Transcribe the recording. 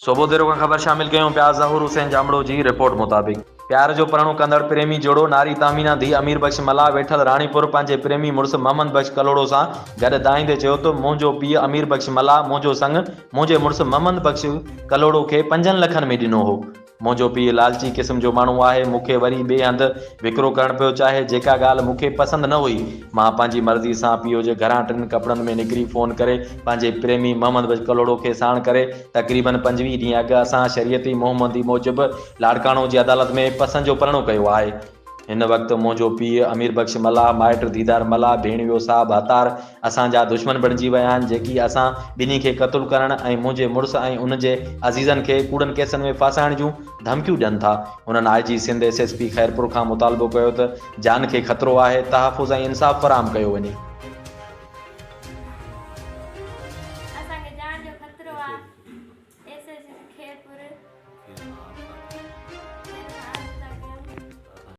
صوبوديرو کان خبر شامل ڪيون پيا ظهور حسين ڄامڙو جي رپورٽ مطابق پيار جو پرڻو ڪندڙ پريمي جوڙو ناري تهمينا ڌيء امير بخش ملاح ويٺل راڻيپور پنهنجي پريمي مڙس محمد بخش ڪلهوڙو سان گڏ دانهيندي چيو ته منهنجو پيء امير بخش ملاح منهنجو سڱ منهنجي مڙس محمد بخش ڪلهوڙو کي پنجن لکن ۾ ڏنو هو منهنجو پيء لالچي قسم جو ماڻهو آهي، مون کي وري ٻئي هنڌ وڪرو ڪرڻ پيو چاهي، جيڪا ڳالهه مون کي پسند نه هئي. مان پنهنجي مرضي سان پيء جي گهران ٽن ڪپڙن ۾ نڪري فون ڪري پنهنجي پريمي محمد بخش ڪلهوڙو کي ساڻ ڪري تقريبن 25 ڏينهن اڳ اسان شريعتي منهن موجب لاڙڪاڻو جي عدالت ۾ پسند جو پرڻو ڪيو آهي. هن وقت منهنجو پيء امير بخش ملاح، مائٽ ديدار ملاح، ڀيڻويو صاحب عطار اسان جا دشمن بڻجي ويا آهن، جيڪي اسان ٻنهي کي قتل ڪرڻ ۽ منهنجي مڙس ۽ ان جي عزيزن کي ڪوڙن ڪيسن ۾ ڦاسائڻ جون ڌمڪيون ڏين ٿا. هنن I G Sindh, S S P Khairpur کان مطالبو ڪيو ته جان کي خطرو آهي، تحفظ ۽ انصاف فراهم ڪيو وڃي.